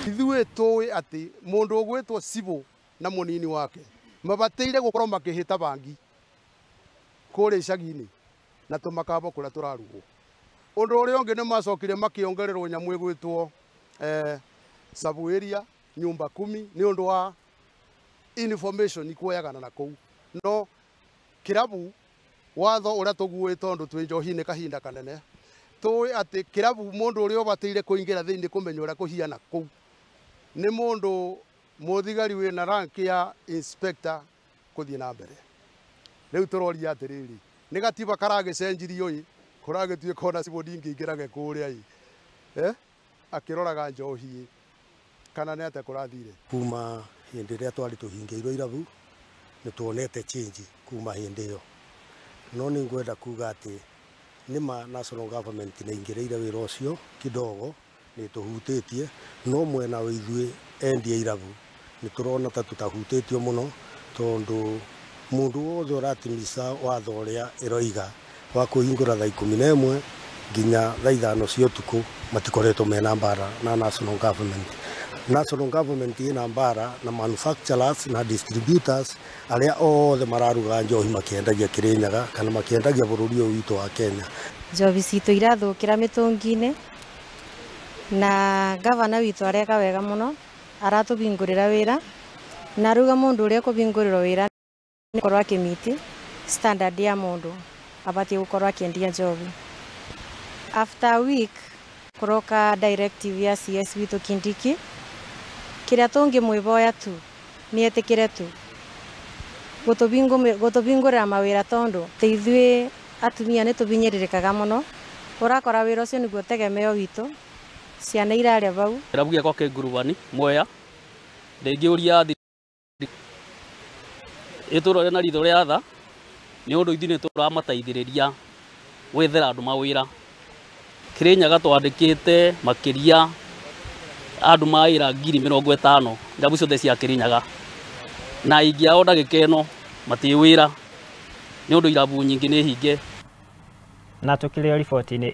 Ithuĩ tũĩ atĩ mũndũ ũgwĩtwo cibũ na mũnini wake mabatĩire gũkorwo makĩhĩta bangi kũrĩa icagi-inĩ na tũmakabo kũrĩa tũrarugwo. Ũndũ ũrĩa ũngĩ nĩ macokire makĩongererwo nyamũ ĩgwĩtwo sub area nyumba kumi nĩ ũndũ wa information kuoyagana na kũu. No kĩrabu watho ũrĩa tũguĩ tondũ twĩ njohi-inĩ kahinda kanene tũĩ atĩ kĩrabu mũndũ ũrĩa ũbatĩire kũingĩra thĩinĩ kũmenya ũrĩa kũhiana kũu nĩ mũndũ mũthigari wĩna rank ya inspector kũthiĩ na mbere. Rĩu tũroria atĩrĩrĩ, nĩ gatiba karagĩcenjirio ĩ kũragĩtuĩka ona cibũ ndingĩingĩrage kũrĩa ĩ akĩroraga njohi ĩ kana nĩ atĩa kũrathire. Kuma hĩndĩ ĩrĩa twarĩ tũhingĩirwo irabu nĩ tuonete change kuma hĩndĩ ĩyo, no nĩ ngwenda kuga atĩ nĩma national government nĩ ingĩrĩire wĩra ũcio kidogo nĩ tũhutĩtie, no mwena wa ithuĩ endia irabu nĩ tũrona ta tũtahutĩtio mũno tondũ mũndũ wothe ũratimisa watho ũrĩa ĩroiga wa kũhingũra thaa 11 nginya thaa 5 cia ũtukũ matikoretwo mena mbara na national government. National government ĩna mbara na manufacturers na distributors arĩa othe mararuga njohi makĩendagia Kĩrĩnyaga kana makĩendagia bũrũri ũyũ witũ wa Kenya. Njohi citũ irathũkĩra mĩtũngi-inĩ na gavana witũ areka wega mũno, aratũbingũrĩra wĩra na ruga mũndũ ũrĩa ũkũbingũrĩrwo wĩra nĩ gũkorwo akĩmiti standard ya mũndũ abatiĩ gũkorwo akĩendia njohi. After a week kũroka directive ya CS witũ Kindiki, kĩrĩa tũngĩmwĩhoya tu nĩ etĩkĩre tu gũtũbingũrĩra mawĩra tondũ ithuĩ atumia nĩ tũbinyĩrĩrĩkaga mũno, ũrakora wĩra ũcio nĩguo tegemeo witũ, ciana irarĩa bau. Kĩrabu gĩakwa kĩ Ngurubani Mwea, ndĩngĩũria ĩtũrore na ritho rĩa tha nĩ ũndũ ithuĩ nĩ tũramateithĩrĩria gwethera andũ mawĩra. Kĩrĩnyaga twandĩkĩte makĩria andũ mawĩra 50,000 irabu ciothe cia Kĩrĩnyaga, na aingĩ ao ndagĩka ĩno matirĩ wĩra nĩ ũndũ irabu nyingĩ nĩ hinge. Na tũkĩrĩ riboti-inĩ.